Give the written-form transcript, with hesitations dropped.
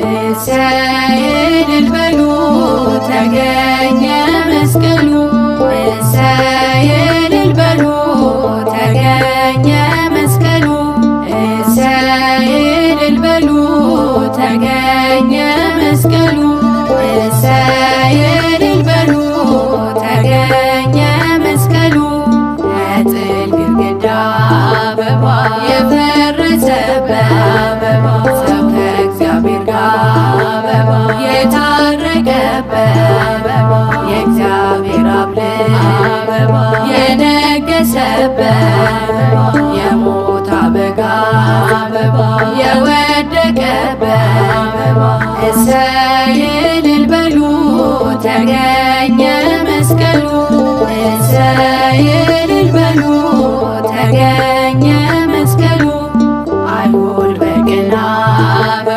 እሰይ እልል በሉ ተገኘ መስቀሉ፣ እሰይ እልል በሉ ተገኘ መስቀሉ፣ እሰይ እልል በሉ ተገኘ መስቀሉ፣ እሰይ እልል በሉ ተገኘ መስቀሉ። የጥል ግድግዳ የፈረሰበት፣ ሰው ከእግዚአብሔር ጋር የታረቀበት፣ የእግዚአብሔር አብ ልጅ የነገሰበት፣ የሞት አበጋዝ የወደቀበት፣ እሰይ እልል በሉ ተገኘ መስቀሉ፣ እሰይ እልል በሉ ተገኘ መስቀሉ። አይሁድ በቅናት